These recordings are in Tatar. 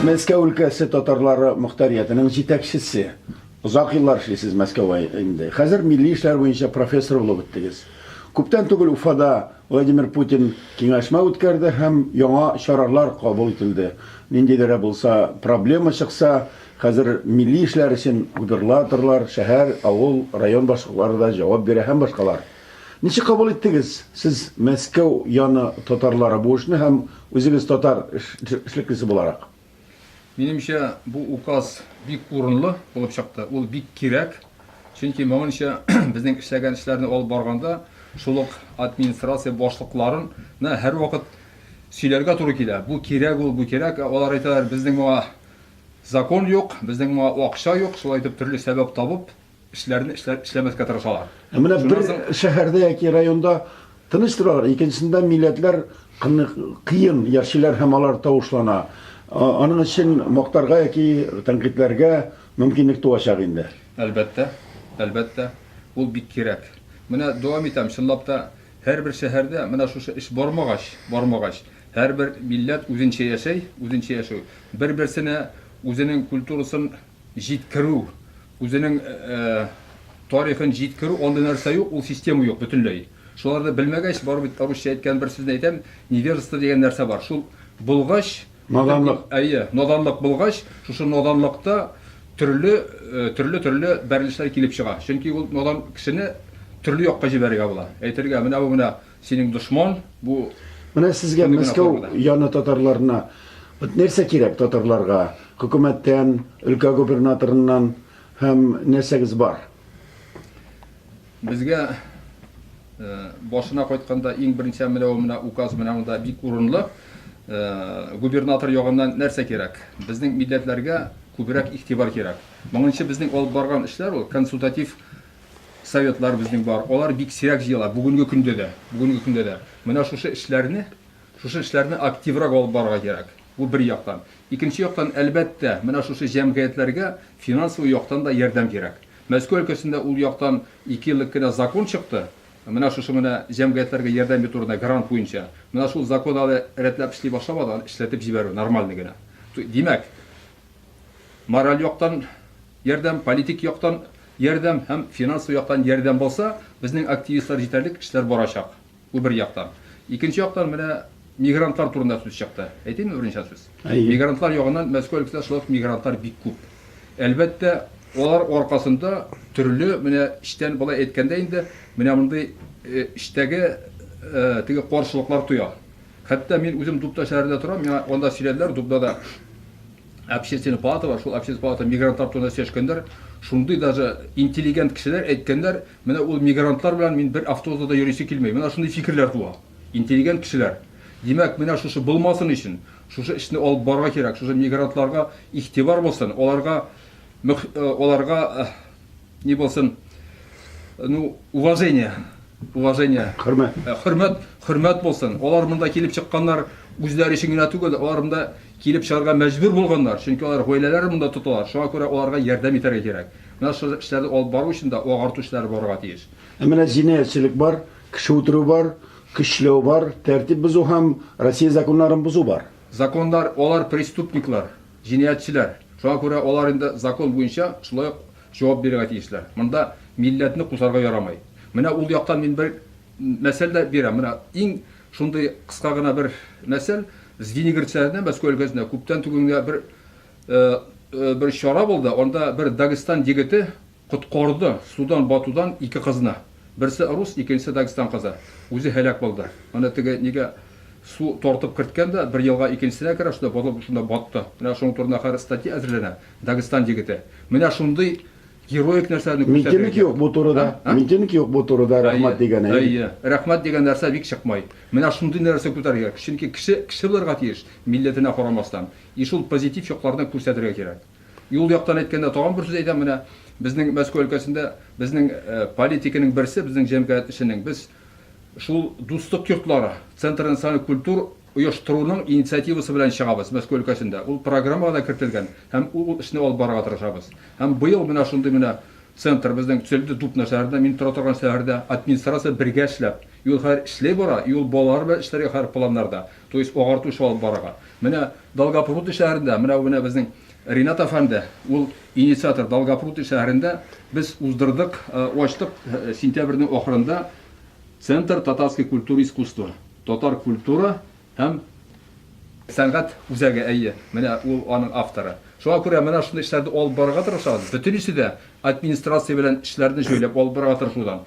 Мәскәү өлкәсе татарлары мохтариятенең җитәкчесе. Озак еллар эшлисез Мәскәүгә инде. Хәзер милли эшләр буенча профессор булып беттегез. Күптән түгел Уфада Владимир Путин киңәшмә үткәрде һәм яңа чаралар кабул ителде. Ниндидер дә булса проблема чыкса, хәзер милли эшләр өчен губернаторлар, шәһәр, авыл, район башлыклары да җавап бирә һәм башкалар. Ничек кабул иттегез сез Мәскәү яны татарлары бу эшне һәм үзегез татар эшлеклесе буларак? Минемчә, бу указ бик урынлы булып чыкты. Ул бик кирәк. Чөнки моңынча безнең эшләгән эшләрне алып барганда, шул ук администрация башлыкларын на һәрвакыт сөйләргә туры килә. Бу кирәк ул, бу кирәк. Ә алар әйтәләр, безнең моңа закон юк, безнең моңа акча юк. Шулай итеп төрле сәбәп табып, эшләрне эшләр, эшләмәскә тырышалар. Ә менә бер шәһәрдә яки районда тыныч торалар, икенчесендә милләтләр кыен яшиләр һәм алар тавышлана. Аның өчен мактарга яки тәнкыйтьләргә мөмкинлек туачак инде. Әлбәттә, әлбәттә, ул бик кирәк. Менә дәвам итәм, чынлап та һәрбер шәһәрдә менә шушы эш бармагач, бармагач, һәрбер милләт үзенчә яшәй, үзенчә яшәү, бер-берсенә үзенең культурасын җиткерү, үзенең тарихын җиткерү, андый нәрсә юк, ул система юк бөтенләй. Шуларны белмәгәч, барыбер бит русча әйткән бер сүзне әйтәм, невежество дигән нәрсә бар. Шул булгач, наданлык. Әйе, наданлык булгач, шушы наданлыкта төрле төрле төрле бәрелешләр килеп чыга. Чөнки ул надан кешене төрле якка җибәрергә була. Әйтергә, менә бу менә Синең дошман бу. Менә сезгә Мәскәү яны татарларына вот нәрсә кирәк татарларга? Хөкүмәттән, өлкә губернаторыннан һәм нәрсәгез бар? Безгә башына кайтканда иң беренче менә менә указ менә монда бик урынлы. Губернатор ягыннан нәрсә кирәк? Безнең милләтләргә күбрәк игътибар кирәк. Моңынчы безнең алып барган эшләр ул консультатив Советлар безнең бар. Алар бик сирәк җыела бүгенге көндә дә. Бүгенге көндә дә. Менә шушы эшләрне, шушы эшләрне активрак алып барырга кирәк. Бу бер яктан. Икенче яктан, әлбәттә, менә шушы җәмгыятьләргә финансовый яктан да ярдәм кирәк. Мәскәү өлкәсендә ул яктан ике ел элек кенә закон чыкты. Менә шушы менә җәмгыятьләргә ярдәм итү турында грант буенча. Менә шул закон әле рәтләп эшли башламады, аны эшләтеп җибәрү нормальный генә. Димәк, мораль яктан ярдәм, политик яктан ярдәм һәм финансовый яктан ярдәм булса, безнең активистлар җитәрлек, эшләр барачак. Бу бер яктан. Икенче яктан менә мигрантлар турында сүз чыкты. Әйтимме берничә сүз? Мигрантлар ягыннан Мәскәү өлкәсендә шулай ук мигрантлар бик күп. Әлбәттә, алар аркасында төрле менә эчтән болай әйткәндә инде менә мондый эчтәге теге каршылыклар туя. Хәтта мин үзем Дубта шәһәрендә торам, миңа анда сөйләделәр, Дубнада общественный палата бар, шул общественный палата мигрантлар турында сөйләшкәннәр, шундый даже интеллигент кешеләр әйткәннәр, менә ул мигрантлар белән мин бер автобуста да йөрисе килми. Менә шундый фикерләр туа. Интеллигент кешеләр. Димәк, менә шушы булмасын өчен, шушы эшне алып барырга кирәк, шушы мигрантларга игътибар булсын, аларга аларга ни булсын, ну, уважение, уважение. Хөрмәт. Хөрмәт, хөрмәт булсын. Алар монда килеп чыкканнар үзләре өчен генә түгел, алар монда килеп чыгарга мәҗбүр булганнар, чөнки алар гаиләләрен монда тоталар, шуңа күрә аларга ярдәм итәргә кирәк. Менә шул эшләрне алып бару өчен дә агарту эшләре барырга тиеш. Ә менә җинаятьчелек бар, кеше үтерү бар, көчләү бар, тәртип бозу һәм Россия законнарын бозу бар. Законнар, алар преступниклар, җинаятьчеләр. Шуңа күрә алар инде закон буенча шулай ук җавап бирергә тиешләр. Монда милләтне кушарга ярамый. Менә ул яктан мин бер мәсәл дә бирәм. Менә иң шундый кыска гына бер мәсәл, Звенигород шәһәрендә, Мәскәү өлкәсендә күптән түгел генә бер бер чара булды. Анда бер Дагестан егете коткарды судан батудан ике кызны. Берсе рус, икенчесе Дагестан кызы. Үзе һәлак булды. Аны теге нигә су тартып керткән дә, бер елга икенчесенә керә, шунда батып, шунда батты. Менә шуның турында хәзер статья әзерләнә. Дагестан егете. Менә шундый героик нәрсәләрне күрсәтергә Митинг юк бу турыда. Митинг юк бу турыда, рәхмәт дигән. Әйе, рәхмәт дигән нәрсә бик чыкмай. Менә шундый нәрсә күтәрергә кирәк. Чөнки кеше кеше булырга тиеш, милләтенә карамастан. И шул позитив якларны күрсәтергә кирәк. И ул яктан әйткәндә, тагын бер сүз әйтәм, менә безнең Мәскәү өлкәсендә безнең политиканың берсе, безнең җәмгыять эшенең, без шул дуслык йортлары, Центр национальных культур оештыруның инициативасы белән чыгабыз Мәскәү өлкәсендә. Ул программага да кертелгән һәм ул эшне алып барырга тырышабыз. Һәм быел менә шундый менә центр безнең төзелде Дубна шәһәрендә, мин тора торган шәһәрдә, администрация бергә эшләп. И ул хәзер эшли бара, и ул балалар белән эшләргә хәзер планнарда. То есть агарту эше алып барырга. Менә Долгопрудный шәһәрендә, менә менә безнең Ринат әфәнде, ул инициатор Долгопрудный шәһәрендә без уздырдык, ачтык сентябрьнең ахырында Центр татарской культуры и искусства. Татар культура һәм сәнгать үзәге, әйе, менә ул аның авторы. Шуңа күрә менә шундый эшләрне алып барырга тырышабыз. Бөтенесе дә администрация белән эшләрне җайлап алып барырга тырышудан,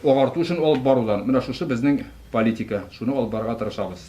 агарту эшен алып барудан, менә шушы безнең политика, шуны алып барырга тырышабыз.